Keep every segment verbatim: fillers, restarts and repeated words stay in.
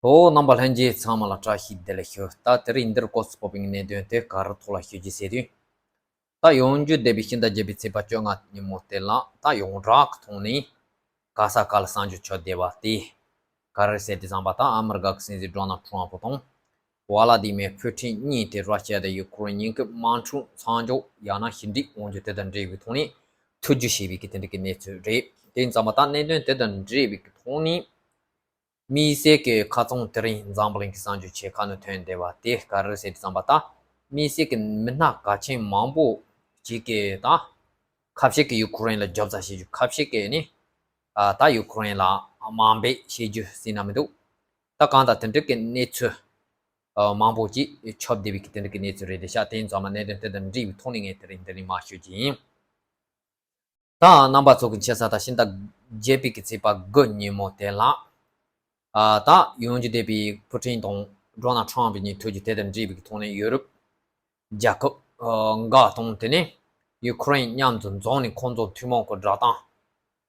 ཨོ། རྣམ་པ་ལྷན་རྒྱས་ཚང་མ་ལ་བཀྲ་ཤིས་བདེ་ལེགས་ཞུ། ད་དེ་རིང་འདིར་སྐོར་སྤོ་བའི་གནད་དོན་དེ་ག་རེ་ཐོག་ལ་ཞུ་རྒྱུ་ཟེར་དུས། ད་ཡོང་རྒྱུ་འདས་པའི་ཕྱི་ཟླ་བརྒྱད་པའི་ཚེས་པ་བཅོ་ལྔ་ཉིན་མོ་དེ་ལ་ད་ཡོངས་གྲགས་ཀྱི་ཐོག་ནས་ག་ས་ག་ལ་གསར་འགྱུར་ཆགས་བསྡད་པ་དེ་ག་རེ་ཟེར་དུས་ཙམ་པ། ད་ཨ་མི་རི་ཀ་གི་སྲིད་འཛིན་ཌོ་ནལ་ཊམ་ཕུ་དང་ཝ་ལ་དི་མེ་ཕུ་ཊིན་གཉིས་དེ་ར་ཤི་ཡ་དང་ཡུ་ཁུ་རེན་གཉིས་ཀྱི་དམག་འཁྲུག་མཚམས་འཇོག་ཡང་ན་ཞི་འགྲིག་འོང་རྒྱུ་དེ་དང་འབྲེལ་བའི་ཐོག་ནས་ཐུགས་རྒྱུས་བྱས་པའི་གི་དེ་འདྲ་གི་གནས་ཚུལ་རེད། དེ་ཡིན་ཙམ་པ་ད་གནད་དོན་དེ་དང་འབྲེལ་བའི་གི་ཐོག་ནས། དམིགས་བསལ་གྱི་ཁ་རྩང་དེ་རིང་འཛམ་བུ་གླིང་གི་གསར་འགྱུར་ཆེ་ཁག་ནང་ཐོན་བསྡད་པ་དེ་ག་རེ་ཟེར་དུས་ཙམ་པ། ད་དམིགས་བསལ་གྱི་མི་སྣ་གལ་ཆེན་མང་པོ་ཅིག་གིས་ད་ཁ་ཤས་ཀྱིས་ཡུ་ཁུ་རེན་ལ་རྒྱབ་རྩ་བྱེད་རྒྱུ། ཁ་ཤས་ཀྱིས་ནི་ཨ་ད་ཡུ་ཁུ་རེན་ལ་དམའ་འབེབས་བྱེད་རྒྱུ་ཟེར་ན་མི་འདུག་ད་གང་ལྟར་དེ་འདྲ་གི་གནས་ཚུལ་ཨ་མང་པོ་ཅིག་ཁྱབ་བསྡད་པའི་གི་དེ་འདྲ་གི་གནས་ཚུལ་རེད་དེ་ཤག་དེ་ཡིན་ཙང་མ་གནད་དོན་དེ་དང་འབྲེལ་བའི་ཐོག་ནས་ངས་དེ་རིང་འདི་ནས་མར་ཞུ་རྒྱུ་ཡིན། ད་རྣམ་པ་ཚོ་གི་མཁྱེན་གསལ་ལྟར་ཕྱི་ཟླ་བརྒྱད་པའི་གི་ཚེས་པ་དགུ་ཉིན་མོ་དེ་ལ། ཨ་ད་ཡོང་རྒྱུ་འདས་པའི་ཕུ་ཊིན་དང་ཌོ་ནལ་ཊམ་ཕུ་གཉིས་ཐུག་རྒྱུ་དེ་དང་འབྲེལ་བའི་གི་ཐོག་ནས་ཡུ་རོབ་རྒྱལ་ཁབ་ཨ་འགའ་དང་དེ་ནས་ཡུ་ཁུ་རེན་མཉམ་དུ་འཛོམས་ནས་ཁོང་ཚོ་ཐུན་མོང་གི་བསྒྲགས་གཏམ་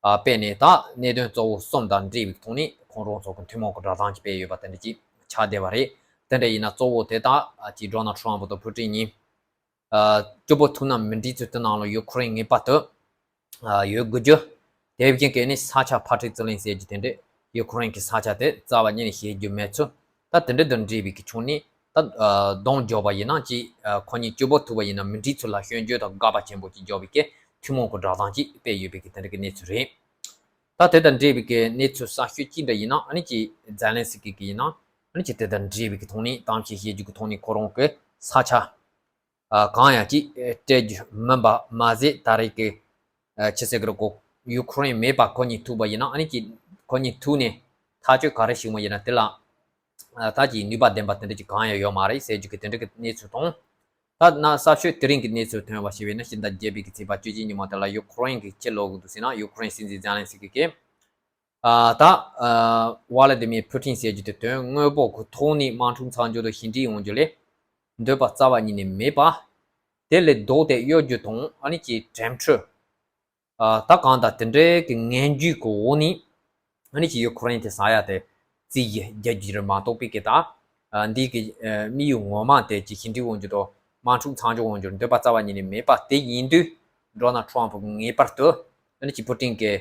ཨ་སྤེལ་ནས། ད་གནད་དོན་གཙོ་བོ་གསུམ་དང་འབྲེལ་བའི་ཐོག་ནས་ཁོང་རང་ཚོ་གི་ཐུན་མོང་གི་བསྒྲགས་གཏམ་ཅིག་སྤེལ་ཡོད་པ་དེ་འདྲ་ཅིག་ཆགས་བསྡད་པ་རེད། དེ་འདྲ་ཡིན་ན་གཙོ་བོ་དེ་ད་ཨ་ཅིག་ཌོ་ནལ་ཊམ་ཕུ་དང་ཕུ་ཊིན་གཉིས། ཨ་སྐྱོ་པོ་ཐུག་ན་མི་འགྲིག་ཚུལ་དེ་ནང་ལ་ཡུ་ཁུ་རེན་ངེས་པར་དུ་ཨ་ཡོད་དགོས་རྒྱུ། དེ་བཞིན་གྱི་ནི་ས་ཆ་ཕར་འཁྲིད་རྩིས་ལེན་ཟེར་རྒྱུ་དེ་འདྲས་ཡུ་ཁུ་རེན་གྱི་ས་ཆ་དེ་རྩ་བ་ཉིད་ནས་བཞེས་རྒྱུ་མེད་ཚུལ། ད་དེ་འདྲ་དང་འབྲེལ་བའི་གི་ཕྱོགས་ནས་ད་ཨ་གདོང་འཇོག་པ་ཡིན་ན་ཅིག་ཨ་ཁོ་གཉིས་སྐྱོ་པོ་ཐུག་པ་ཡིན་ན་མི་འགྲིག་ཚུལ་ལ་སྐྱོན་བརྗོད་དང་དགག་པ་ཆེན་པོ་ཅིག་འཇོག་པའི་གི་ཐུན་མོང་གི་བསྒྲགས་གཏམ་ཅིག་སྤེལ་ཡོད་པའི་གི་དེ་འདྲ་གི་གནས་ཚུལ་རེད། ད་དེ་དང་འབྲེལ་བའི་གི་གནས་ཚུལ་གསར་ཤོས་ཅིག་འདྲ་ཡིན་ན། ཨ་ནི་ཅིག་ཛེ་ལན་སི་ཀི་གི་ཡིན་ན། ཨ་ནི་ཅིག་དེ་དང་འབྲེལ་བའི་གི་ཐོག་ནས་གཏམ་བཤད་བཤད་རྒྱུ་གི་ཐོག་ནས་ཁོ་རང་གི་ས་ཆ་ཨ་གང་ཡང་ཅིག་སྤྲད་རྒྱུ་མིན་པ་མ་ཟད། ད་རེས་ཀྱི་ཨ་ཆི་ཟེར་གི་རེད་གོ། ཡུ་ཁུ་རེན་མེད་པ་ཁོ་གཉིས་ཐུག་པ་ཡིན་ན། ཨ་ནི་ཅིག་ཁོ་གཉིས་ཐུག་ནས་ཐག་གཅོད་ག་རེ་བྱུང་བ་ཡིན་ན། དེ་ལ་ཨ་ད་ཅིག་ནུས་པ་ལྡན་པ་དེ་འདྲ་ཅིག་གང་ཡང་ཡོད་མ་རེད་ཟེར་རྒྱུ་གི་དེ་འདྲ་གི་གནས་ཚུལ་དང་། ད་ན་གསར་ཤོས་དེ་རིང་གི་གནས་ཚུལ་ཐོན་པ་ཞིག་བྱས་ན། ཕྱི་ཟླ་བརྒྱད་པའི་གི་ཚེས་པ་བཅུ་གཅིག་ཉིན་མོ་དེ་ལ་ཡུ་ཁུ་རེན་གྱིས་ཅི་ལབ་གི་འདུག་ཟེར་ན། ཡུ་ཁུ་རེན་སྲིད་འཛིན་ཛེ་ལན་སི་ཀི་གིས། ཨ་ད་ཨ་ཝ་ལ་དི་མིར་ཕུ་ཊིན་ཟེར་རྒྱུ་དེ་དོན་དངོས་པོ་གི་ཐོག་ནས་དམག་འཁྲུག་མཚམས་འཇོག་དང་ཞི་འགྲིག་ཡོང་རྒྱུ་ལ་འདོད་པ་རྩ་བ་ཉིད་ནས་མེད་པ། དེ་ལས་ལྡོག་སྟེ་གཡོ་སྒྱུ་དང་། ཨ་ནི་ཅིག་འགྲེམས་འཁྲུག་ཨ་ད་གང་ལྟར་དེ་འདྲའི་གི་ངན་ཇུས་ཀྱི་འོག་ནས། ཨ་ནི་ཅིག་ཡུ་ཁུ་རེན་དེ་ཟ་ཡ་དེ་རྩིས་ཀྱི་རྒྱག་རྒྱུ་རེད་མ་གཏོགས་པའི་གི་ད་ཨ་འདི་གི་ཨ་དམིགས་ཡུལ་ངོ་མ་དེ་ཅིག་ཞི་འགྲིག་ཡོང་རྒྱུ་དང་དམག་འཁྲུག་མཚམས་འཇོག་ཡོང་རྒྱུར་འདོད་པ་རྩ་བ་ཉིད་ནས་མེད་པ་དེ་ཡིན་དུས། ཌོ་ནལ་ཊམ་ཕུ་ངེས་པར་དུ་ཨ་ནི་ཅིག་ཕུ་ཊིན་གྱི་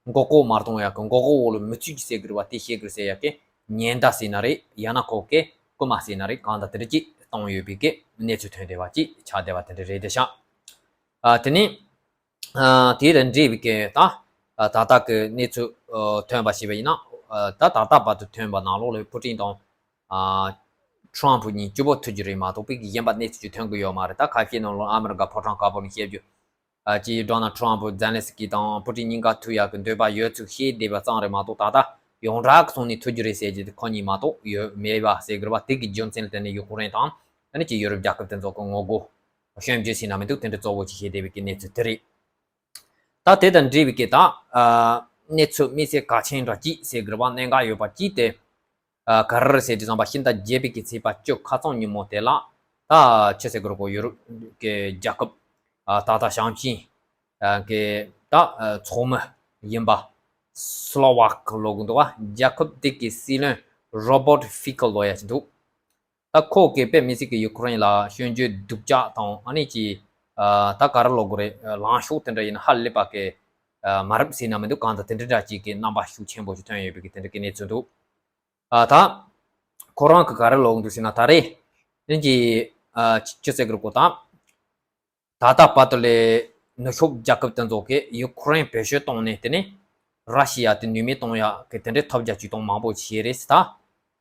མགོ་སྐོར་མ་གཏོང་ཡག་གི། མགོ་སྐོར་འོག་ལ་མི་ཚུད་ཀྱི་ཟེར་གི་རེད་པ། དེ་བཤད་གི་རེད་ཟེར་ཡག་གི་ཉེན་བརྡ་ཟེར་ན་རེད། ཡང་ན་ཁོ་གི་སྐུལ་མ་ཟེར་ན་རེད། གང་ལྟར་དེ་འདྲ་ཅིག་བཏང་ཡོད་པའི་གི་གནས་ཚུལ་ཐོན་བསྡད་པ་ཅིག་ཆགས་བསྡད་པ་དེ་འདྲ་རེད་དེ་ཤག་ཨ་དེ་ནས་ཨ་དེ་དང་འབྲེལ་བའི་གི་ད་ཨ་ད་ལྟ་གི་གནས་ཚུལ་ཨ་ཐོན་པ་ཞིག་བྱས་ན། ཨ་ད་ད་ལྟ་བར་དུ་ཐོན་པ་ནང་ལོགས་ལ་ཕུ་ཊིན་དང་ཨ་ཊམ་ཕུ་གཉིས་སྐྱིད་པོ་ཐུག་རྒྱུ་རེད་མ་གཏོགས་པའི་གི་གཞན་པ་གནས་ཚུལ་ཅིག་ཐོན་གི་ཡོད་མ་རེད། ད་ཁ་ཤས་ནང་ལོགས་ཨ་མི་རི་ཀ་ཕོ་བྲང་དཀར་པོ་ནས་བཤད་རྒྱུ། ཨ་ཅིག་ཌོ་ནལ་ཊམ་ཕུ་ཛེ་ལན་སི་ཀི་དང་ཕུ་ཊིན་གཉིས་ཀ་ཐུག་ཡག་གི་འདོད་པ་ཡོད་ཚུལ་བཤད་བསྡད་པ་ཙམ་རེད་མ་གཏོགས། ད་ལྟ་ཡོངས་གྲགས་ཀྱི་ཐོག་ནས་ཐུག་རྒྱུ་རེད་ཟེར་རྒྱུ་དེ་ཁོ་གཉིས་མ་གཏོགས་ཡོད་མེད་པ་ཟེར་གི་རེད་པ། དེ་གི་རྒྱུ་མཚན་ལ་བརྟེན་ནས་ཡུ་ཁུ་རེན་དང་ཨ་ནི་ཅིག་ཡུ་རོབ་རྒྱལ་ཁབ་དེ་ཚོ་གི་ངོ་རྒོལ་སྐྱོན་བརྗོད་ཟེར་ན་མི་འདུག་དེ་འདྲ་གཙོ་བོ་ཅིག་བྱས་བསྡད་པའི་གི་གནས་ཚུལ་དེ་རེད། ད་དེ་དང་འབྲེལ་བའི་གི་ད་ཨ་གནས་ཚུལ་དམིགས་བསལ་གལ་ཆེན་འདྲ་ཅིག་ཟེར་གི་རེད་པ། གནད་འགག་ཡོད་པ་ཅིག་དེ་ཨ་ག་རེ་རེད་ཟེར་དུས་ཙམ་པ། ཕྱི་ཟླ་བརྒྱད་པའི་གི་ཚེས་པ་བཅུ་ཁ་རྩང་ཉིན་མོ་དེ་ལ་ད་ཆི་ཟེར་གི་རེད་གོ། ཡུ་རོབ་གི་རྒྱལ་ཁབ་ཨ་ད་ལྟ་བྱང་ཆིངས་ཨ་གི་ད་ཨ་ཚོགས་མི་ཡིན་པ་སི་ལོ་ཝག་ལབ་གི་འདུག་པ། རྒྱལ་ཁབ་དེ་གི་སྲིད་བློན་རོ་བྷར་ཊི་ཧྥི་ཀོ་ལབ་ཡ་ཅིག་འདུག་ད་ཁོ་གིས་དཔེ་མི་སྲིད་ཀྱི་ཡུ་ཁུ་རེན་ལ་སྐྱོན་བརྗོད་སྡུག་ཅག་དང་། ཨ་ནི་ཅིག་ཨ་ད་ག་རེ་ལབ་དགོས་རེད། ལངས་ཕྱོགས་དེ་འདྲ་ཡིན་ན་ཧ་ལས་པ་གི་ཨ་མ་རབས་ཟེར་ན་མི་འདུག་གང་ལྟར་དེ་འདྲ་འདྲ་ཅིག་གི་རྣམ་པ་ཤུགས་ཆེན་པོ་ཞིག་ཐོན་ཡོད་པའི་གི་དེ་འདྲ་གི་གནས་ཚུལ་འདུག་ཨ་ད་ཁོ་རང་གིས་ག་རེ་ལབ་འདུག་ཟེར་ན། ད་རེས་ཨ་ནི་ཅིག་ཨ་ཅི་ཟེར་གི་རེད་གོ། ད་ད་ལྟ་བར་དུ་ལས་ནུབ་ཕྱོགས་རྒྱལ་ཁབ་དེ་ཚོ་གིས་ཡུ་ཁུ་རེན་བེད་སྤྱོད་བཏང་ནས། དེ་ནས་ར་ཤི་ཡ་དེ་ནུས་མེད་གཏོང་ཡག་གི་དེ་འདྲའི་ཐབས་བརྒྱ་ཇུས་སྟོང་མང་པོ་བྱས་རེད་ཟེར། ད་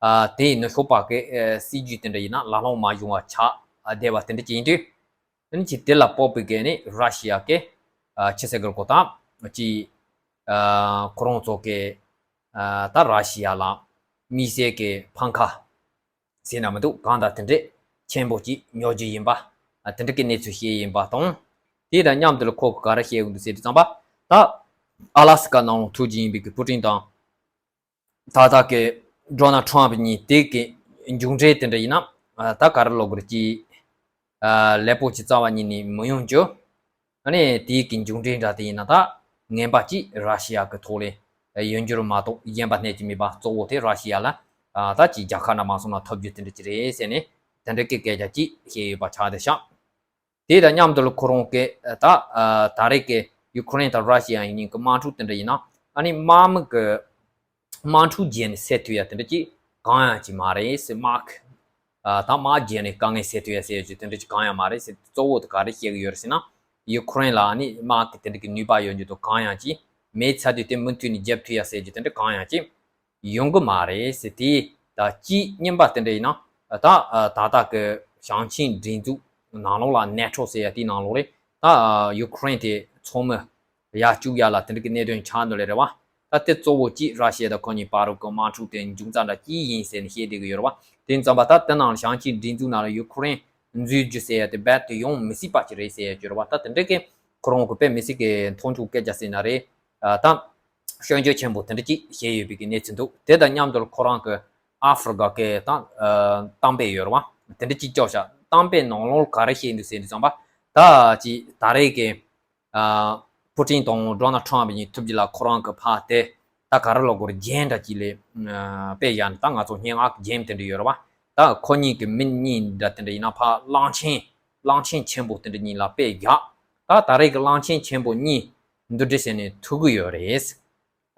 ཨ་དེ་ཡི་ནུབ་ཕྱོགས་པ་གི་ཨ་སྲིད་ཇུས་དེ་འདྲ་ཡིན་ན་ལག་ལེན་མ་བྱུང་བ་ཆགས་བསྡད་པ་དེ་འདྲ་ཅིག་ཡིན་དུས། ཨ་ནི་ཅིག་དེ་ལ་དཔག་པའི་གི་ནི་ར་ཤི་ཡ་གི་ཨ་ཆི་ཟེར་གི་རེད་གོ། ད་ཅིག་ཨ་ཁོ་རང་ཚོ་གི་ཨ་ད་ར་ཤི་ཡ་ལ་དམིགས་བསལ་གི་ཕམ་ཁ་ཟེར་ན་མི་འདུག་གང་ལྟར་དེ་འདྲས་ཆེན་པོ་ཅིག་ཉོ་རྒྱུ་ཡིན་པ། ཨ་དེ་འདྲ་གི་གནས་ཚུལ་བཤད་ཡིན་པ་དང་། དེ་དང་མཉམ་དུ་ལ་ཁོ་གིས་ག་རེ་བཤད་ཡོང་འདུག་ཟེར་དུས་ཙམ་པ། ད་ཨ་ལ་སི་ཀ་ནང་ལ་ཐུག་རྒྱུ་ཡིན་པའི་གི་ཕུ་ཊིན་དང་ད་ལྟ་གི་ཌོ་ནལ་ཊམ་ཕུ་གཉིས་དེ་གི་མཇུག་འབྲས་དེ་འདྲ་ཡིན་ན། ཨ་ད་ག་རེ་ལབ་དགོས་རེད། ཅིག་ཨ་ལེགས་པོ་ཅིག་རྩ་བ་ཉིད་ནས་མི་ཡོང་རྒྱུ། ཨ་ནི་དེའི་གི་མཇུག་འབྲས་འདྲ་དེ་ཡིན་ན། ད་ངན་པ་ཅིག་ར་ཤི་ཡ་གི་ཐོག་ལ་ཡོང་རྒྱུ་རེད་མ་གཏོགས་གཞན་པ་གནས་ཀྱི་མེད་པ། གཙོ་བོ་དེ་ར་ཤི་ཡ་ལ་ ད་ཅིག་རྒྱལ་ཁབ་ནང་མ་སོང་ན་ཐོབ་རྒྱུ་དེ་འདྲ་ཅིག་རེད་ཟེར་ནས་དེ་འདྲ་གི་སྐད་ཆ་ཅིག་བཤད་ཡོད་པ་ཆགས་བསྡད་ཤག་དེ་དང་མཉམ་དུ་ལ་ཁོ་རང་གི་ད་ད་རེས་ཀྱི་ཡུ་ཁུ་རེན་དང་ར་ཤི་ཡ་གཉིས་ཀྱི་དམག་འཁྲུག་དེ་འདྲ་ཡིན་ན་ཨ་ནི་དམག་མི་གི་དམག་འཁྲུག་བརྒྱབ་ནས་སེལ་ཐུབ་ཡ་དེ་འདྲ་ཅིག་གང་ཡང་ཅིག་མ་རེད་ཟེར། དམག་ད་དམག་བརྒྱབ་ནས་དཀའ་ངལ་སེལ་ཐུབ་ཡ་ཟེར་ཡ་ཅིག་དེ་འདྲ་ཅིག་གང་ཡང་མ་རེད་ཟེར། གཙོ་བོ་དེ་ག་རེ་བཤད་གི་ཡོད་རེད་ཟེར་ན་ཡུ་ཁུ་རེན་ལ་ཨ་ནི་དམག་གི་དེ་འདྲ་གི་ནུས་པ་ཡོད་རྒྱུ་དང་གང་ཡང་ཅིག་མེད་ཚར་དུས་དེ་མུ་མཐུད་ནས་རྒྱབ་ཐུབ་ཡ་ཟེར་རྒྱུ་དེ་འདྲ་གང་ཡང་ཅིག་ཡོང་གི་མ་རེད་ཟེར། དེ་ད་དཔྱིད་རྙིང་པ་དེ་འདྲ་ཡིན་ན་ད་ད་ལྟ་གི་ཞིང་ཆེན་སྒྲིག་འཛུགས་ནང་ལོགས་ལ་ནེ་ཊོ་ཟེར་ཡ་དེའི་ནང་ལོགས་ལ་ད་ཡུ་ཁུ་རེན་དེ་ཚོགས་མི་ཡར་བཅུག་ཡ་ལ་དེ་འདྲ་གི་གནད་དོན་ཆགས་འདུག་ལེ་རེད་བ། ད་དེ་གཙོ་བོ་གཅིག་ར་ཤི་ཡ་དང་ཁོ་གཉིས་བར་གི་དམག་འཁྲུག་དེ་འབྱུང་རྩ་འདྲ་གཅིག་ཡིན་ཟེར་ནས་བཤད་བསྡད་གི་ཡོད་རེད་བ། དེ་ཙམ་པ་ད་དེ་ནང་ཞིང་ཆེན་སྒྲིག་འཛུགས་ནང་ལ་ཡུ་ཁུ་རེན་འཛུལ་རྒྱུ་ཟེར་ཡ་དེ་རྦད་དེ་ཡོང་མི་སྲིད་པ་ཅིག་རེད་ཟེར་ཡ་ཅིག་ཡོད་རེད་བ། ད་དེ་འདྲ་གི་ཁོ་རང་གི་དཔེ་མི་སྲིད་གི་མཐོང་ཆུང་སྐད་ཆ་ཟེར་ན་རེད། ད་སྐྱོན་བརྗོད་ཆེན་པོ་དེ་འདྲ་ཅིག་བྱས་ཡོད་པའི་གི་གནས་ཚུལ་འདུག་དེ་དང་མཉམ་དུ་ཁོ་རང་གི་ཨ་ཧྥེ་རི་ཀ་གི་ད་གཏམ་དཔེ་ཡོད་རེད་བ། དེ་འདྲ་ཅིག་བཅོས་བཞག་གཏམ་དཔེ་ནང་ལོགས་ག་རེ་བཤད་འདུག་ཟེར་དུས་ཙམ་པ་ད་ཅིག་ད་རེས་ཀྱི་ཨ་པུ་ཏིན་དང་ཌོ་ནལ་ཊམ་གཉིས་ཐུག་རྗེས་ལ་ཁོ་རང་གི་ཕར་དེ་ད་ག་རེ་ལབ་དགོས་རེད། རྒྱན་འདྲ་ཅིག་ལས་དཔེ་བཞག་ནས་ད་ང་ཚོ་སྙན་ངག་གི་རྒྱན་དེ་འདྲ་ཡོད་རེད་བ། ད་ཁོ་གཉིས་ཀྱི་མི་གཉིས་འདྲ་དེ་འདྲ་ཡིན་ན་ཕར་གླང་ཆེན་གླང་ཆེན་ཆེན་པོ་དེ་འདྲ་གཉིས་ལ་དཔེ་བཞག་ད་ད་རེས་ཀྱི་གླང་ཆེན་ཆེན་པོ་གཉིས་འདུ་འགྲིག་ཟེར་ནས་ཐུག་གི་ཡོད་རེད།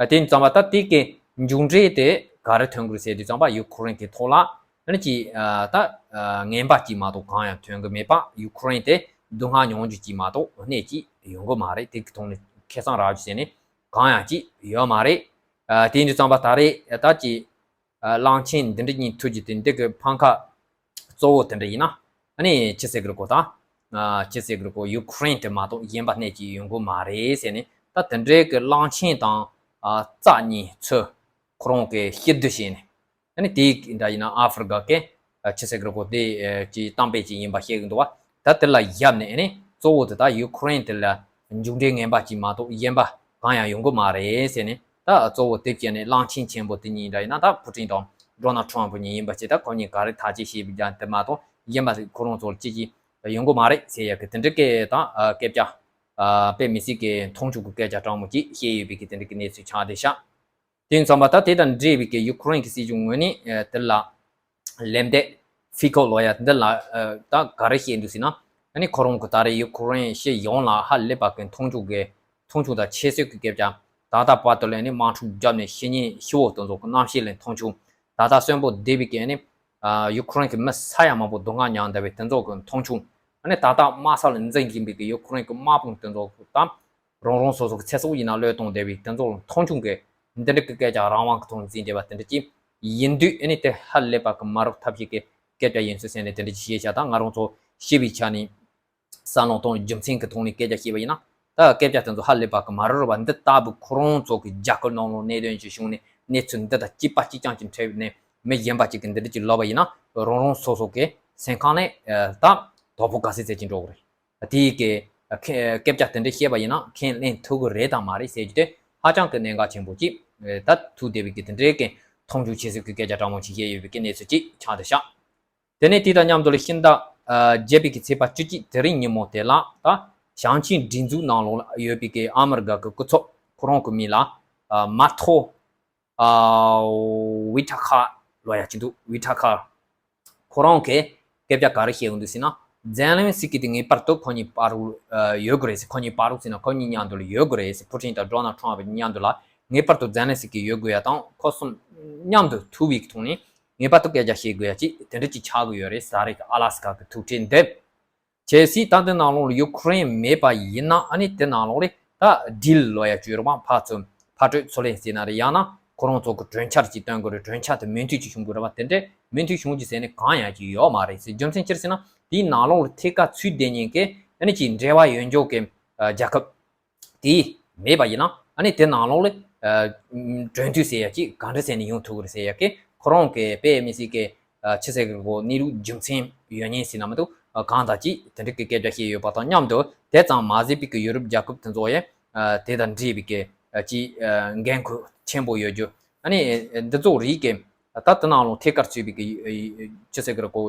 ཨ་དེ་ཙམ་པ་ད་དེ་གི་མཇུག་འབྲས་དེ་ག་རེ་ཐོན་གི་རེད་ཟེར་དུས་ཙམ་པ་ཡུ་ཁུ་རེན་གི་ཐོག་ལ་ཨ་ནི་ཅིག་ཨ་ད་ཨ་ངན་པ་གཅིག་མ་གཏོགས་གང་ཡང་ཐོན་གི་མེད་པ། ཡུ་ཁུ་རེན་དེ་སྡུག་བསྔལ་མྱོང་རྒྱུ་གཅིག་མ་གཏོགས་གནད་གཅིག་ཡོང་གི་མ་རེད། དེ་གི་ཐོག་ནས་ཁེ་བཟང་རག་རྒྱུ་ཟེར་ནས་གང་ཡང་གཅིག་ཡོད་མ་རེད། ཨ་དེ་ཡིན་དུས་ཙམ་པ་ད་རེས་ད་ཅིག་ཨ་གླང་ཆེན་འདི་འདྲ་གཉིས་ཐུག་རྒྱུ་དེ་འདི་གི་ཕམ་ཁ་གཙོ་བོ་དེ་འདྲ་ཡིན་ན། ཨ་ནི་ཅི་ཟེར་གི་རེད་གོ། ད་ཨ་ཅི་ཟེར་གི་རེད་གོ། ཡུ་ཁུ་རེན་དེ་མ་གཏོགས་གཞན་པ་སྣེ་གཅིག་ཡོང་གི་མ་རེད་ཟེར་ནས། ད་དེ་འདྲའི་གི་གླང་ཆེན་དང་ཨ་རྩྭ་གཉིས་ཚོས་ཁོ་རང་གི་སྐྱིད་སྡུག་བྱས་ནས། ཨ་ནི་དེ་འདྲ་ཡིན་ན་ཨ་ཧྥེ་རི་ཀ་གི་ཨ་ཅི་ཟེར་གི་རེད་གོ། དེ་ཨ་ཅི་གཏམ་དཔེ་ཅིག་ཡིན་པ་བཤད་གི་འདུག་བ། ད་དེ་ལ་ཡབ་ནས་ཨ་ནི་གཙོ་བོ་དེ་ད་ཡུ་ཁུ་རེན་དེ་ལ་མཇུག་འབྲས་ངན་པ་ཅིག་མ་གཏོགས་གཞན་པ་གང་ཡང་ཡོང་གི་མ་རེད་ཟེར་ནས། ད་གཙོ་བོ་དེབ་སྐྱེལ་ནས་གླང་ཆེན་ཆེན་པོ་དེ་གཉིས་འདྲ་ཡིན་ན། ད་ཕུ་ཏིན་དང་ཌོ་ནལ་ཊམ་གཉིས་ཡིན་པ་བྱས། ད་ཁོ་གཉིས་ག་རེ་ཐག་གཅོད་བྱས་པའི་རྒྱུ་དེ་མ་གཏོགས་གཞན་པ་ཁོ་རང་ཚོར་ཅི་ཅི་ཡོང་གི་མ་རེད་ཟེར་ཡ་གི་དེ་འདྲ་གི་ད་སྐད་ཆ་དཔེ་མི་སྲིད་གི་མཐོང་ཆུང་གི་སྐད་ཆ་དྲང་མོ་ཅིག་བཤད་ཡོད་པའི་གི་དེ་འདྲ་གི་གནས་ཚུལ་ཆགས་བསྡད་ཤག་དེ་ཡིན་ཙང་པ་ད་དེ་དང་འབྲེལ་བའི་གི་ཡུ་ཁུ་རེན་གི་སྲིད་གཞུང་ངོས་ནས་དེ་ལ་ལན་འདེབས་ཕི་ཁོ་ལོ་ཡ་འདི་ལ་ད་ག་རེ་བཤད་འདུག་ཟེར་ན། ཨ་ནི་ཁོ་རང་གི་ད་རེས་ཡུ་ཁུ་རེན་སྤྱི་ཡོངས་ལ་ཧ་ལས་པ་གི་མཐོང་ཆུང་གི་མཐོང་ཆུང་དང་ཁྱད་གསོད་ཀྱི་སྐད་ཆ། ད་ལྟ་བར་དུ་ལ་ཨ་ནི་དམག་འཁྲུག་བརྒྱབ་ནས་ཤི་ཉེན་ཤི་བོ་དེ་ཚོ་གི་རྣམ་ཤེས་ལ་མཐོང་ཆུང་། ད་ལྟ་གསོན་པོ་བསྡད་པའི་གི་ཨ་ནི་ཡུ་ཁུ་རེན་གི་མི་ས་ཡ་མང་པོ་སྡུག་བསྔལ་མྱངས་བསྡད་པའི་དེ་ཚོ་གི་མཐོང་ཆུང་། ཨ་ནི་ད་ལྟ་དམག་ས་ལ་འཛིང་བཞིན་པའི་གི་ཡུ་ཁུ་རེན་གི་དམག་དཔུང་དེ་ཚོ་དང་། རང་རང་སོ་སོ་གི་ཚེ་སྲོག་ཡིན་ན་བློས་གཏོང་བསྡད་པའི་དེ་ཚོ་ལ་མཐོང་ཆུང་གི་འདི་འདྲ་གི་སྐད་ཆ་རང་དབང་གི་ཐོག་ནས་འཛིན་བསྡད་པ་དེ་འདྲ་ཅིག་ཡིན་དུས། ཨ་ནི་དེ་ཧ་ལས་པ་གི་མ་རབས་ཐབས་ཤེས་ཀྱི་སྐད་ཆ་ཡིན་ཚུལ་ཟེར་ནས་དེ་འདྲ་ཅིག་བཤད་བྱ། ད་ང་རང་ཚོ་ཤེས་པའི་ཆ་ནས་བསམ་བློ་གཏོང་རྒྱུ་མཚན་གྱི་ཐོག་ནས་སྐད་ཆ་བཤད་པ་ཡིན་ན། ད་སྐད་ཆ་དེ་ཚོ་ཧ་ལས་པ་གི་མ་རབས་རེད་བ། འདི་ལྟ་བུ་ཁོ་རང་ཚོ་གི་རྒྱལ་ཁབ་ནང་ལོགས་གནད་དོན་ཅིག་བྱུང་ནས་གནས་ཚུལ་འདི་དང་གཅིག་པ་གཅིག་རྐྱང་ཅིག་འཕྲད་ནས་མི་གཞན་པ་ཅིག་གི་འདི་འདྲ་ཅིག་ལབ་པ་ཡིན་ན། རང་རང་སོ་སོ་གི་སེམས་ཁམས་ནས་ད་དོ་ཕོག་ག་ཚད་ཚད་ཅིག་འགྲོ་གི་རེད། དེའི་གི་སྐད་ཆ་དེ་འདྲ་བཤད་པ་ཡིན་ན་ཁས་ལེན་ཐུབ་ཀྱི་རེད་དང་མ་རེད་ཟེར་རྒྱུ་དེ་ཧ་ཅང་གི་གནད་འགག་ཆེན་པོ་ཅིག་ད་ཐུག་བསྡད་པའི་གི་དེ་འདྲའི་གི་མཐོང་ཆུང་བྱེད་སྲིད་ཀྱི་སྐད་ཆ་དྲང་མོ་ཅིག་བཤད་ཡོད་པའི་གི་གནས་ཚུལ་ཅིག་ཆགས་བསྡད་ཤག་དེ་ནས་དེ་དང་མཉམ་དུ་ལ་ཕྱི་ཟླ་བརྒྱད་པའི་གི་ཚེས་པ་བཅུ་གཅིག་དེ་རིང་ཉིན་མོ་དེ་ལ་ད་ཞིང་ཆེན་སྒྲིག་འཛུགས་ནང་ལོགས་ལ་ཡོད་པའི་གི་ཨ་མི་རི་ཀ་གི་སྐུ་ཚབ་ཁོ་རང་གི་མིང་ལ་མར་ཐོ་ཨ་ཝི་ཊ་ཁར་ལབ་ཡ་ཅིག་འདུག་ཝི་ཊ་ཁར། ཁོ་རང་གིས་སྐད་ཆ་ག་རེ་བཤད་ཡོང་འདུག་ཟེར་ན། ཛེ་ལན་སི་ཀི་དེ་ངེས་པར་དུ་ཁོ་གཉིས་བར་དུ་ཡོད་དགོས་རེད་ཟེར། ཁོ་གཉིས་བར་དུ་ཟེར་ན་ཁོ་གཉིས་མཉམ་དུ་ལ་ཡོད་དགོས་རེད་ཟེར། ཕུ་ཏིན་དང་ཌོ་ནལ་ཊམ་གཉིས་མཉམ་དུ་ལ་ངེས་པར་དུ་ཛེ་ལན་སི་ཀི་ཡོད་དགོས་ཡ་དང་། ཁོ་གསུམ་མཉམ་དུ་ཐུག་པའི་ཐོག་ནས་ངེས་པར་དུ་སྐད་ཆ་བཤད་དགོས་ཡ་ཅིག་དེ་འདྲ་ཅིག་ཆགས་ཀྱི་ཡོད་རེད། ད་རེས་ཀྱི་ཨ་ལ་སི་ཀ་གི་ཐུག་འཕྲད་འདི། གལ་སྲིད་ད་དེ་ནང་ལོགས་ལ་ཡུ་ཁུ་རེན་མེད་པ་ཡིན་ན། ཨ་ནི་དེ་ནང་ལོགས་ལ་ད་ཌིལ་ལབ་ཡ་ཅིག་ཡོད་རེད་བ། ཕར་ཚུར་ཕར་སྤྲོད་ཚུར་ལེན་ཟེར་ན་རེད། ཡང་ན་ཁོ་རང་ཚོ་གི་གྲོས་འཆར་ཅིག་བཏོན་དགོས་རེད། གྲོས་འཆར་དེ་མོས་མཐུན་ཅིག་བྱུང་དགོས་རེད་བ། དེ་འདྲའི་མོས་མཐུན་བྱུང་རྒྱུ་ཟེར་ནས་གང་ཡང་ཅིག་ཡོད་མ་རེད་ཟེར། རྒྱུ་མཚན་ཅི་རེད་ཟེར་ན། དེའི་ནང་ལོགས་ལ་ཐད་ཀར་ཚུད་བསྡད་མཁན་གྱི་ཨ་ནི་ཅིག་འབྲེལ་བ་ཡོད་འཇོག་གི་རྒྱལ་ཁབ་དེ་མེད་པ་ཡིན་ན། ཨ་ནི་དེ་ནང་ལོགས་ལ་གྲོས་མཐུན་ཟེར་ཡ་ཅིག་ག་འདྲ་ཟེར་ནས་ཡོང་ཐུབ་ཀྱི་རེད་ཟེར་ཡ་གི་ཁོ་རང་གི་དཔེ་མི་སྲིད་ཀྱི་ཨ་ཆི་ཟེར་གི་གོ། གནས་ལུགས་རྒྱུ་མཚན་ཡོད་ཉེན་ཟེར་ན་མི་འདུག་ཨ་གང་དང་ཅིག་དེ་འདྲ་གི་སྐད་ཆ་བཤད་ཡོད་པ་དང་མཉམ་དུ། དེ་ཙམ་མ་ཟད་པའི་གི་ཡུ་རོབ་རྒྱལ་ཁབ་དེ་ཚོ་ཡང་ཨ་དེ་དང་འབྲེལ་བའི་གི་ཨ་ཅིག་ཨ་འགན་ཁུར་ཆེན་པོ་ཡོད་རྒྱུ། ཨ་ནི་འདི་ཚོ་རིགས་ཀྱི་ད་དེ་ནང་ལོགས་ཐད་ཀར་ཚུད་པའི་གི་ཨ་ཆི་ཟེར་གི་རེད་གོ།